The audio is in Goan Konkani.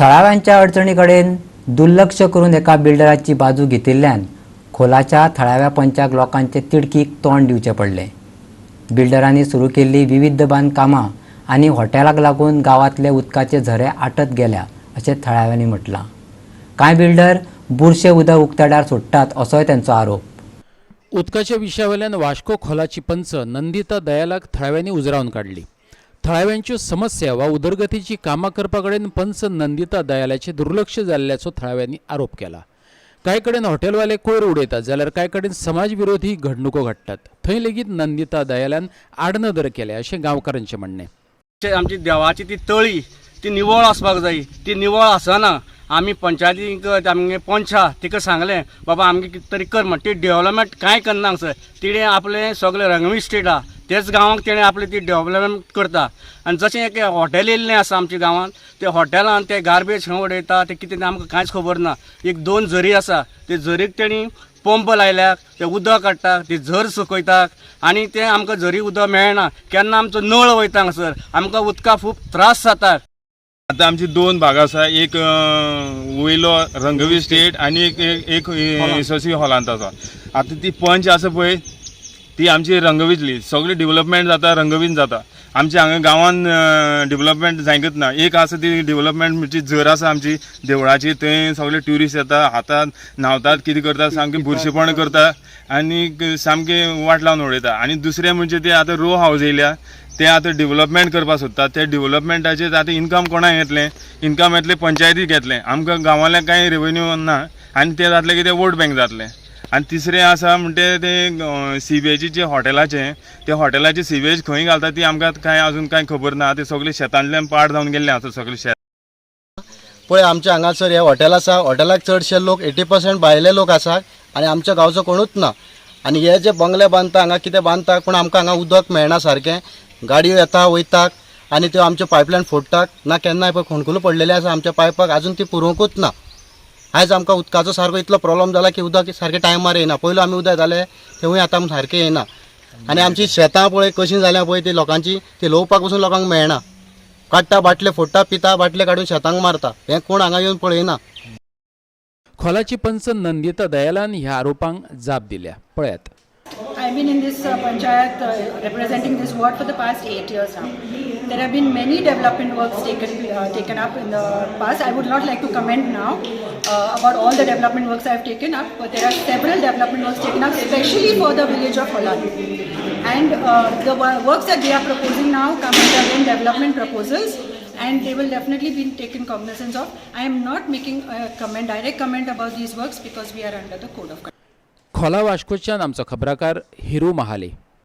थळाव्यांच्या अडचणी कडेन दुर्लक्ष करून एका बिल्डराची बाजू घेतिल्ल्यान खोलाच्या थळाव्या पंचाक लोकांचे तिडकीक तोंड दिवचें पडलें. बिल्डरांनी सुरू केल्ली विविध बांदकामां आनी हॉटेलाक लागून गांवांतले उदकाचे झरे आटत गेल्या अशें थळाव्यांनी म्हटलां. कांय बिल्डर बुरशें उदक उक्ताडार सोडटात असोय तांचो आरोप. उदकाच्या विशयावेल्यान वास्को खोलाची पंच नंदिता दयालाक थळाव्यांनी उजरावन काडली. थळाव्यांच्यो समस्या वा उदरगतीची कामां करपा कडेन पंच नंदिता दयालाचें दुर्लक्ष जाल्ल्याचो थळाव्यांनी आरोप केला. कांय कडेन हॉटेलवाले कोयर उडयतात जाल्यार कांय कडेन समाज विरोधी घडणुको घडटात, थंय लेगीत नंदिता दयालान आडनदर केल्या अशें गांवकारांचें म्हणणें. आमची देवाची ती तळी ती निवळ आसपाक जाय, ती निवळ आसना. आमी पंचायतीक, आमगे पंच आहा तिका सांगलें, बाबा आमगे कितें तरी कर म्हण. ती डेव्हलपमेंट कांय करना हांगसर. तिणें आपलें सगळें रंगवी स्टेट आहा तेच गांवांक तेणें आपलें ती डेव्हलपमेंट करता. आनी जशें एक हॉटेल येयल्लें आसा आमच्या गांवांत, ते हॉटेलान ते गार्बेज खंय उडयता ते कितें तें आमकां कांयच खबर ना. एक दोन झरी आसा, ते झरीक तेणी पंप लायल्यात, ते उदक काडटा, ती झर सुकयतात आनी ते आमकां झरी उदक मेळना. केन्ना आमचो नळ वयता हांगसर, आमकां उदका खूब त्रास जाता. आता आमची दोन भाग आसा. एक वयलो रंगवी स्टेट आनी एक एक एसोसी हॉलांत आसा. आतां ती पंच आसा पळय, ती आमची रंगवीतली. सगळी डेव्हलपमेंट जाता रंगवीन जाता. आमच्या हांगा गांवान डेव्हलपमेंट जायकच ना. एक आसा ती डेव्हलपमेंट म्हणजे झर आसा आमची देवळाची, थंय सगळे ट्युरिस्ट येता, हातात न्हांवतात, कितें करतात, सामकें बुरशेपण करता आनी सामकें वाट लावन उडयता. आनी दुसरें म्हणजे ते आतां रो हावज येयल्या, ते आतां डेव्हलपमेंट करपाक सोदतात. ते डेव्हलपमेंटाचेर आतां इनकम कोणाक येतलें? इनकम येतलें पंचायतीक येतलें, आमकां गांवांतल्यान कांय रेवेन्यू ना आनी तें जातलें कितें, वोट बँक जातलें. आनी तिसरें आसा म्हणटे ते सिवेजीचे हॉटेलाचें. ते हॉटेलाची सिवेज खंय घालता ती आमकां कांय अजून कांय खबर ना. ते सगळे शेतांतल्यान पाड जावन गेल्ले आसा सगळे शेत. पळय, आमच्या हांगासर हें हॉटेल आसा. हॉटेलाक चडशे लोक 80% भायले लोक आसात आनी आमच्या गांवचो कोणूच ना. आनी हे जे बंगले बांदता हांगा, कितें बांदता, पूण आमकां हांगा उदक मेळना सारकें. गाडयो येता वयतात आनी त्यो आमच्यो पायपलायन फोडटात ना. केन्नाय पळय खोणकुलो पडलेले आसा आमच्या पायपाक, आजून ती पुरोवंकूच ना. आयज आमकां उदकाचो सारको इतलो प्रॉब्लम जाला की उदक सारकें टायमार येयना. पयलू आमी उदक येतालें, तेवूय आतां सारकें येयना. आनी आमची शेतां पळय कशीं जाल्या पळय ती लोकांची, ती लोवपाक पसून लोकांक मेळना. काडटा बाटले, फोडटा, पिता, बाटले काडून शेतांक मारता. हें कोण हांगा येवन पळयना. खोलाची पंच नंदिता दयालान ह्या आरोपांक जाप दिल्या, पळयात. I've been in this panchayat representing this ward for the past 8 years now. There have been many development works taken up in the past. I would not like to comment now about all the development works I have taken up, but there are several development works taken up, especially for the village of Holan. And the works that they are proposing now come under again development proposals, and they will definitely be taken cognizance of. I am not making a comment, direct comment about these works because we are under the code of conduct. खोला वास्कोच्यान आमचो खबराकार हिरू महाले.